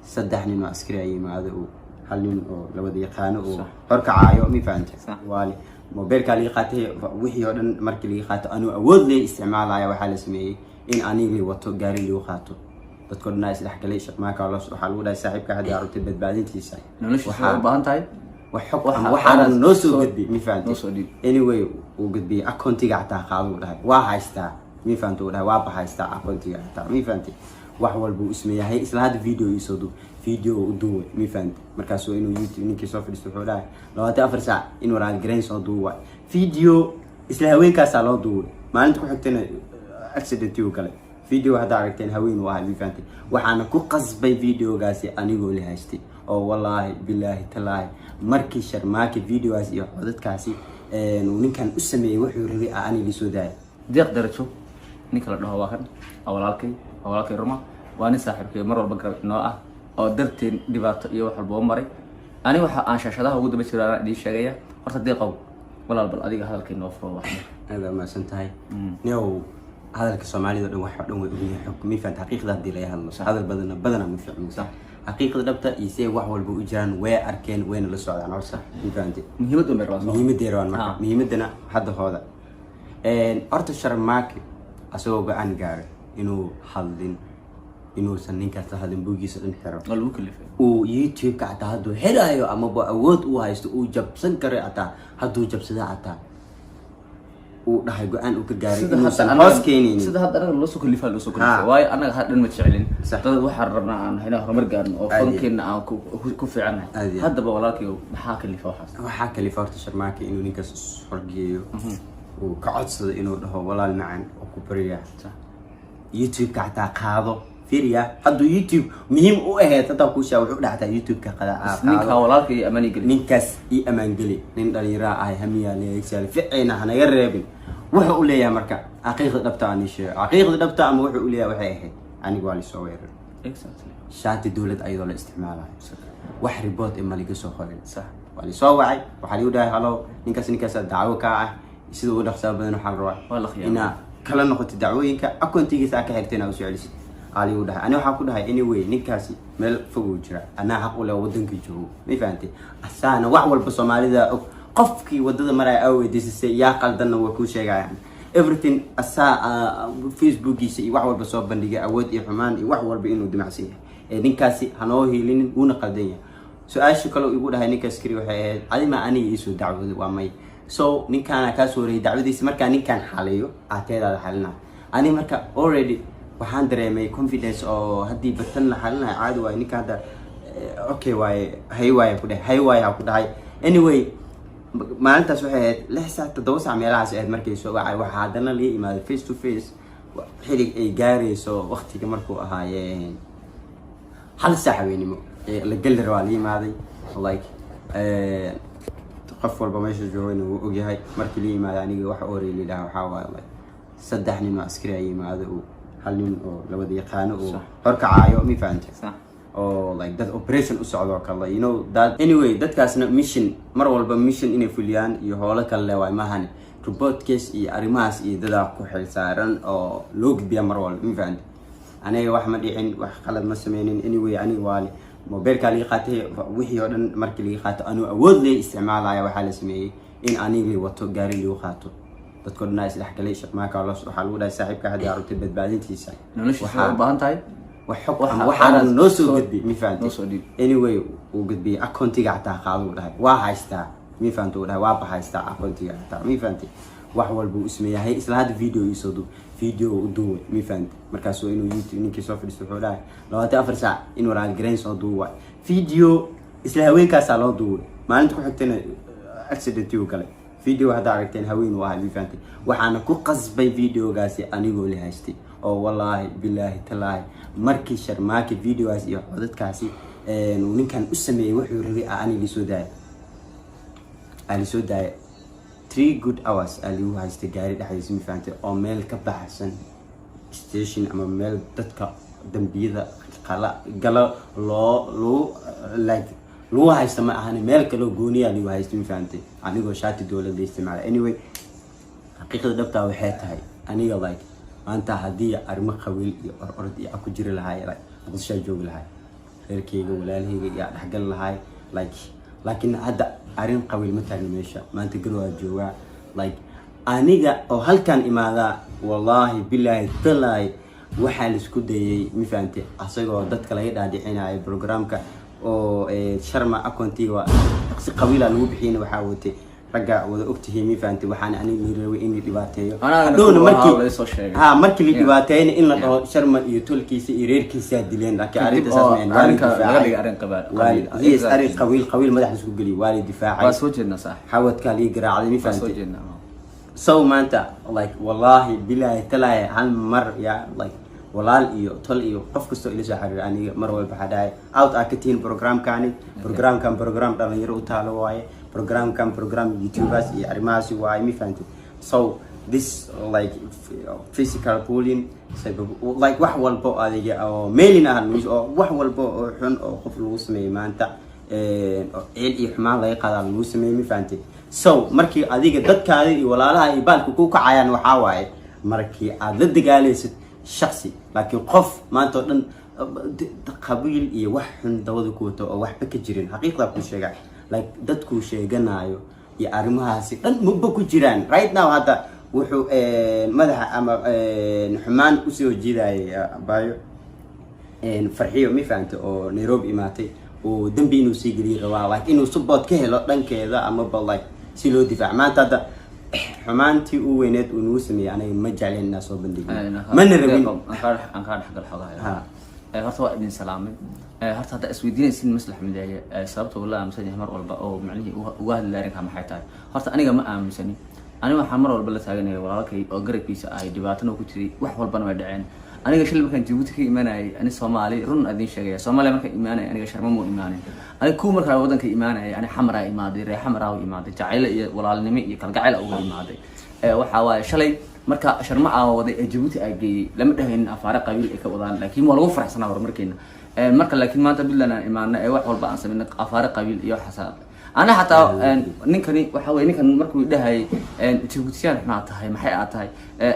Saddex nin oo askari ay yimaado oo hal nin oo labada yaqaano oo horkacaayo, mi fahantay? Waali mobilkaa laga qaatay, wixii oo dhan markii laga qaato, anuu awood leh isticmaalaya. Waxaa la sameeyey in anigii wato gaari lagu qaato, dadko dhan isdhexgalay. Sharmaaka waxaa lagu dhahay, saaxiibka haddii aragtay badbaadintiisa noloshiisa u baahan tahay. Wax xog ama waxaana noo soo gudbi, mi fahantay? Noo soo dhiib. Anyway, uu gudbiyey, accountiga xataa qaado uu dhahay, waa haystaa, mi fahantay? Uu dhahay, waa haystaa accountiga xataa, mi fahantay? Wax walba uu ismeeyahay. Isla hadda video iisoo duub, video u duubay, mi fahantay? Markaasuu inuu YouTube ninkii soo fadhiisto, wuxuu dhahay 24 saac inuu raaligareyn soo duuba video. Isla haweenkaasaa loo duubay. Maalinta ku xigtana accident uu galay. Video haddaa aragteen, haween uu ahay, mi fahantay? Waxaana ku qasbay videogaasi anigoo la haystay oo wallaahi, bilaahi, talaahi, markii Sharmaaki videogaas iyo codadkaasi uu ninkan u sameeyey, wuxuu rabay aniga soo daaya. Deeq Darajo ninka la dhaho waa kan, waa walaalkay, waa walaalkay ruma, waa nin saaxiibkay, mar walba garab inoo ah oo darteen dhibaato iyo wax walba u maray. Ani waxa aan shaashadaha ugu daba jiro anaa idiin sheegaya. Horta Deeqow, walaal, bal adiga hadalkay noo furo wax. Aad mahadsan tahay neow. Hadalka Soomaalida dhan, wax dhan way ogyihiin xog, mi fahanta? Xaqiiqda haddii laga hadlo, hadal badana badana ma fiicno. Xaqiiqda dhabta iyo see wax walba u jiraan way arkeen, wayna la socdaan horta, mi fahantay? Muhiimad un bay rabaan soo. Muhiimadday rabaan marka. Muhiimadana hadda hooda horta Sharmaake asagoo go-aan gaaray inuu hadlin, inuusan ninkaas la hadlin, buuggiisa dhan xiro. Waa lagu kalifay. Uu YouTube-ka xataa hadduu xiraayo amaba awood uu haysto, uu jabsan karo, xataa hadduu jabsada xataa, uu dhahay go-aan uu ka gaaray sida inuusan hadda hoos keenaynin. Sida hadda anaga loo soo kalifaa, loo soo kalifay. Waayo, anaga had dhan ma jecelin. Dad waxaan rabnaa aan inaan horumar gaarno oo Aad iyo fankeena aan ku fiicannahay. Aad iyo aad. Haddaba walaalkay, maxaa kalifa waxaas? Waxaa kalifa horta Sharmaake inuu ninkaas is horgeeyo, uu ka codsado, inuu dhaho, walaal macan oo ku baryaa, YouTube-ka xataa qaado. Fiiriya, hadduu YouTube muhiim u ahayd hataa kuushaa, wuxuu dhactaa YouTube-ka ninkaa qaado. Walaalka iyo amaani geli. Ninkaas ii amaangeli, nin dhalinyaraa ahay, hamiyaa leegsaale ficina hanaga reebin. Wuxuu u leeyahay marka xaqiiqda dhabta aan ii sheego, xaqiiqda dhabta ama wuxuu u leeyahay waxay ahayd, aniga waa lisoo weeraray shaati dowlad ayadoo la isticmaalayo, wax report ma liga soo qorin. Waa lisoo wacay, waxaa ligu dhahay, hello, ninkaas ninkaasaa dacwo kaa ah, sida ugu dhaqsaa badan waxaa la rabaa Waa la khiyaamay. inaa kala noqoto dacwooyinka, akoontigiisa aa ka xirtay, inaa usoo celisid aa ligu dhahay. Ani waxaa ku dhahay, anyway, ninkaasi meel foguu jira, anaa xaq u leh wadankii joogo, ma fahantay? Asaana wax walba Soomaalida og, qofkii wadada maraya aa weydiisasay yaa qaldanna way kuu sheegayaan everything. Asaa Facebookiisa iyo wax walba soo bandhigay, awood iyo xumaan iyo wax walba inuu dimacsan yahay. Ee ninkaasi hanoo hiilinin, wuuna qaldan yahay. Su-aasha kale uu igu dhahay ninka askari waxay ahayd, adima aniga iisoo dacwooday? Waa may. So ninkaana kaa soo wareyay dacwadiisa, markaa ninkaan xaliyo aateedaada xalina. Ani marka already waxaan dareemay confidence oo haddii batan la xalinayo caadi waayo ninka hadda. Okay waaye, hay waaye ku dhahay, hay waaye ha ku dhahay. Anyway, maalintaas waxay ahayd 6 saac, 7 saac meelahaas ahayd markay soo wacay. Waxaa haddana laga imaaday face to face xilig ay gaarayso waqtiga markuu ahaayeen 1 saac haweenimo ee la geli rabaa la yimaaday. Like qof walba meesha joogayna wuu ogyahay. Markii la yimaaday, aniga waxa orey la yidhaha waxaa waaye, like saddex nin oo askari ay yimaado oo hal nin oo labada yaqaano oo horkacaayo, mi fahantay? Oo like dad operation u socdo oo kale, you know that. Anyway, dadkaasna mission, mar walba mission inay fuliyaan iyo howlo kale le waay maahane, report case iyo arrimahaas iyo dadaa ku xilsaaran oo loo gudbiyaa mar walba, ma fahantay? Aniga wax ma dhicin, wax qalad ma sameynin. Anyway, aniga waa mobilkaa laga qaatay, wixii oo dhan markii laga qaato, anuu awood leh isticmaalaya. Waxaa la sameeyey in anigii wato gaari lagu qaato, dadko dhan isdhexgalay. Sharmaaka waxaa lagu dhahay, saaxiibka haddii aragtay badbaadintiisa noloshiisa u baahan tahay. Wax xog ama waxaana noo soo gudbi, mi fahantay? Noo soo dhiib. Anyway, uu gudbiyey, accountiga xataa qaado uu dhahay, waa haystaa, mi fahantay? Uu dhahay, waa haystaa accountiga xataa, mi fahantay? Wax walba uu ismeeyahay. Isla hadda video iisoo duub, video u duubay, mi fahantay? Markaasuu inuu YouTube ninkii soo fadhiisto, wuxuu dhahay 24 saac inuu raaligareyn soo duuba video. Isla haweenkaasaa loo duubay. Maalinta ku xigtana accident uu galay. Video haddaa aragteen, haween uu ahay, mi fahantay? Waxaana ku qasbay videogaasi anigoo la haystay oo wallaahi, bilaahi, talaahi, markii Sharmaaki videogaas iyo codadkaasi uu ninkan u sameeyey, wuxuu rabay aniga lisoo daaya, aa lisoo daaya. 3 good hours aa ligu haystay gaari dhexdiisa, mi fahantay? Oo meel ka baxsan station ama meel dadka dambiyada qala galo loo lagu like lagu haysta ma ahani, meel kaloo gooniyaa ligu haysta, mi fahantay? Anigoo shaati dowladda isticmaala. Anyway, xaqiiqada dhabtaa waxay tahay, aniga like maanta haddii arrimo qabiil iyo ororod iyo ku jiri lahaay, like Muqdishoa joogi lahaay. Reerkeyga, walaalaheyga yaa dhexgal lahay. Like, laakiin hadda arrin qabiil ma taagna meesha. Maanta Garwaa joogaa. Like, aniga oo halkan imaadaa, wallaahi, bilaahi, talaahi, waxaa laisku dayay, ma fahantay, asagoo dadka laga dhaadhicinayo programka oo Sharma accountiga waa si qabiila lagu bixiyana, waxaa watay ragga wada ogtihiin, ma fahantay. Waxaana aniga la rabay in la dhibaateeyo. Anagana Hadhowna kuwa markii ahaa la isoo sheegay. Ha, markii la dhibaateeyna in la dhaho Sharma iyo tolkiisa iyo reerkiisa dileen, laakiin Kadib arrinta saas oo ma ahayn. Waa la arrinka laga difaacay. dhigay arrin qabiil. Yes, arrin qabiil, qabiil madaxa isku geliyay, waa la difaacay. Waa soo jeednaa, saaxib. Xawadkaa lii garaacday, ma Waa soo fahantay. jeednaa. So maanta, like, wallahi, bilahi, talaahi, hal mar ya, like, walaal iyo tol iyo qof kastoo ila soo xiriira, aniga mar walba waxaa dhahay out aa ka tihiin programkani. Programkan program dhalinyaro u taalo waaye. Programkan program YouTubers iyo arrimahaasi waaye, ma fahantay? So this, like, physical bullying, like, wax walbo adiga oo mailin ah oo wax walbo oo xun oo qof lagu sameeyey maanta, oo ciil iyo xumaan laga qaadaa lagu sameeyey, ma fahantay? So markii adiga dadkaada iyo walaalaha iyo baalka ku kacayaan, waxaa waaye markii aad la dagaalaysid shaksi. Laakiin qof maanta oo dhan qabiil iyo wax xun dabada ku wato oo waxba ka jirin, xaqiiqdaa kuu sheega, like, dadkuu sheeganayo iyo arrimahaasi dhan maba ku jiraan. Right now hadda wuxuu madaxa ama xumaan usoo jiidayay abayo Farxiyo, ma fahanta, oo Nairobi imaatay oo dembi inuu sii geliyo rabaa, like, inuu support ka helo dhankeeda amaba, like, si loo difaac. Maanta hadda xumaantii u weyneed uu nagu sameeyey, aniga ma jecleen inaa soo bandhigno, mana rabin. Aan kaa dhexgal xogahay. Ha. Horta waa idin salaamay. Horta hadda isweydiinaysin Maslax Mideeye, sababta uu la aaminsan yahay mar walba oo macnihii uga hadlaya arrinkaa maxay tahay? Horta aniga ma aaminsani. Aniga waxaan mar walba la taaganaya walaalkay oo garabkiisa ahay, dhibaatana ku jiray, wax walbana way dhaceen. Aniga shil markaan Jabuuti ka imaanayay, ani Soomaali run adin sheegaya, Soomaaliya markaan imaanaya, aniga Sharma muu imaanin. Aniga kuwa markaa wadanka imaanaya, ani Xamaraa imaaday, reer Xamaraa u imaaday, jacaylo iyo walaalnimo iyo kalgacayl uga imaaday. Waxaa waaye shalay marka Sharma aa waday ee Jabuuti aa geeyey, lama dhahaynin afaare qabiil ay ka wadaan, laakiin waa lagu faraxsanaa horumarkeena. Marka laakiin maanta Puntland aan imaano ee wax walba aan sameynay, afaare qabiil iyo waxaas ana xataa ninkani waxa weye, ninkan markuu dhahayay Jabuutiyaan maxaa tahay, maxay aad tahay,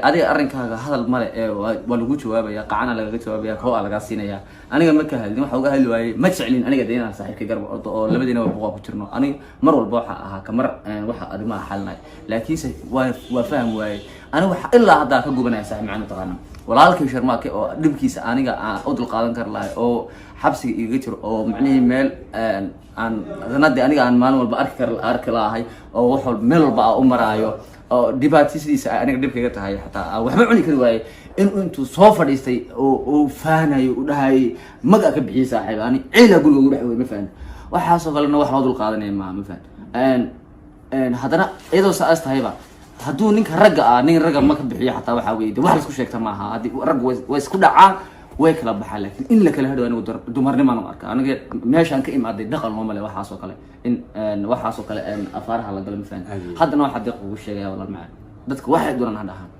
adiga arrinkaaga hadal male ee waa lagu jawaabaya, qacana lagaga jawaabaya, koo aa lagaa siinaya. Aniga ma ka hadlin. Waxa uga hadli waayey, ma jeclin aniga de inaan saaxiibka garab ordo oo labadiina waa buqaa ku jirno. Aniga mar walba waxa ahaa kamar waxa arrimaha xalinay, laakiinse waa faham waayey. Aniga waxa ilaa haddaa ka gubanaya, saaxiib macaan, taqaana walaalkay Sharmaake oo dhibkiisa aniga aan u dulqaadan kari lahay oo xabsiga igaga jiro oo macnihii meel aan sanadii aniga aan maalin walba arki kar arki lahay oo wax walba meel walba aan u maraayo oo dhibaatadiisa ay aniga dhibkayga tahay, xataa aan waxba cuni kari waaye, inuu intuu soo fadhiistay oo uu faanayo u dhahayay maga ka bixiyay, saaxiib, ani ciila guriga ugu dhex wey, ma fahan? Waxaasoo kalena wax loo dulqaadanaya maaha, ma fahan? Haddana iyadoo saas tahayba, hadduu ninka ragga ah, nin ragga ma ka bixiyo xataa, waxaa weye de wax laisku sheegta maaha. Haddii raggu way isku dhacaan, way kala baxaan, laakiin in la kala hadho anigu dumarnimaan u arka. Aniga meeshaan ka imaaday dhaqan looma le waxaas oo kale, in waxaas oo kale afaaraha la galo, ma fahan? Haddana waxaa Deeq ugu sheegaya, walaal macaan, dadka waxay doonaan ha dhahaan,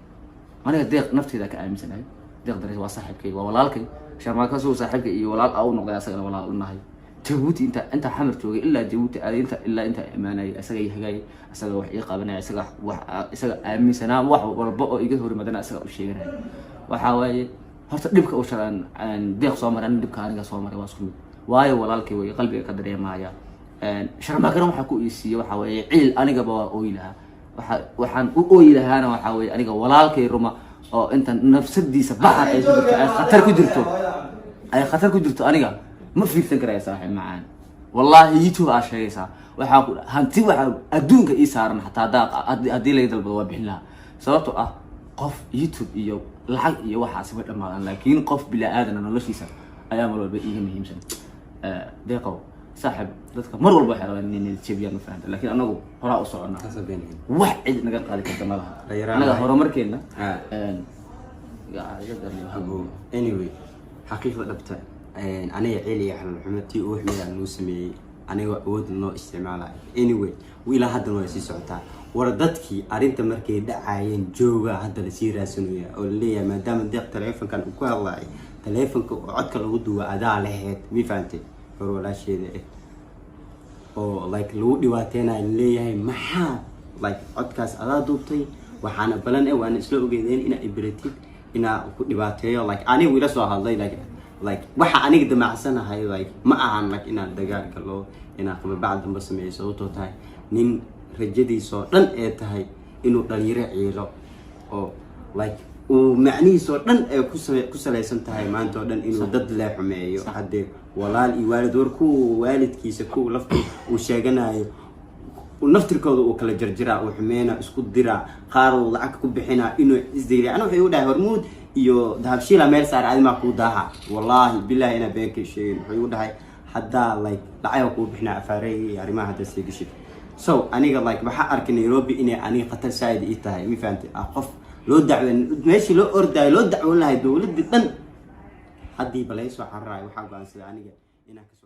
aniga Deeq nafteeda ka aaminsanahay. Deeq Darees waa saaxiibkay, waa walaalkay. Sharmaaka suu saaxiibkay iyo walaal a u noqday, asagana walaal u nahay. Jabuuti inta Xamar joogay ilaa Jabuuti aaday, inta ilaa inta imaanayay, isaga ii hagaayay, isaga wax ii qabanaya, isaga wax isaga aaminsanaa, wax walba oo iga horimadana isaga u sheeganaya. Waxaa waaye horta dhibka uu sharan Deeq soo maray, aniga dhibka aniga soo maray waa isku mid, waayo walaalkay way qalbiga ka dareemaya. Sharmaakana waxaa ku iisiiye waxaa weeye ciil. Anigaba waa ooyi lahaa. Waxaan u ooyi lahaana waxaa weeye aniga walaalkay ruma oo inta nafsadiisa baxar ay ku jirto, ay khatar ku jirto, ay khatar ku jirto, aniga ma fiirsan karaya, saaxiib macaan. Wallaahi YouTube aa sheegaysaa, waxaa ku hanti waxaa adduunka ii saaran xataa haddaa haddii laga dalbado waa bixin lahaa, sababtoo ah qof YouTube iyo lacag iyo waxaasi way dhamaadaan, laakiin qof bilaa aadana noloshiisa ayaa mar walba iiga muhiimsan. Deeqow saaxib, dadka mar walba waxay rabaan inay niyad jebiyaan, ma fahanta? Laakiin anagu horaa u soconnaa, wax cid naga qaadi karta ma laha. Dhallinyaro anaga nahay. Horumarkeena Anyway, xaqiiqda dhabta, aniga ceel iyo xalal tii uu xumeeyaa nuu sameeyey, aniga awood noo isticmaalayo. Anyway, ilaa haddana way sii socotaa. War dadkii arrinta markay dhacayeen jooga hadda lasii raadsanaya oo laleeyahay, maadaama Deeq taleefonkan uu ku hadlayo, taleefonka oo codka lagu duwa adaa laheyd, mi fahantay? Hor walaasheeda oo like lagu dhibaateynayo, laleeyahay maxaa like codkaas adaa duubtay, waxaana balan waana isla ogeedeen inaa ibaratid inaa ku dhibaateeyo. Like, anigu ila soo hadlay, like Like, waxa aniga damacsanahay, like, ma ahan, like, inaan dagaal galo, inaan qababac dambe sameeyo, sababtoo tahay nin rajadiisoo dhan ee tahay inuu dhalinyaro ciilo oo, like, uu macnihiisoo dhan ee ku salaysan tahay maanta oo dhan inuu dad lee xumeeyo. Haddee walaal iyo waalid, war kuwa waalidkiisa, kuwa laftu uu sheeganayo, naftirkooda uu kala jarjiraa, uu xumeyna, isku diraa, qaar uu lacag ku bixinaa inuu isdayray. Ana wuxuu igu dhahay Hormuud iyo Dahabshiila meel saar, adimaa kuu daaha. Wallaahi billahi inaa been ka sheegin. Wuxuu igu dhahay haddaa, like, lacag kuu bixinaa afaareyga iyo arrimaha haddaa sii gashid. So aniga, like, waxaa arkay Nairobi inay aniga khatar saaid ii tahay, ma fahantay? Ah, qof loo dacwen, meeshii loo ordaayo, loo dacwoon lahay dowladii dhan, haddii ba laga soo cararayo, waxaa go-aansaday aniga inaan kasoo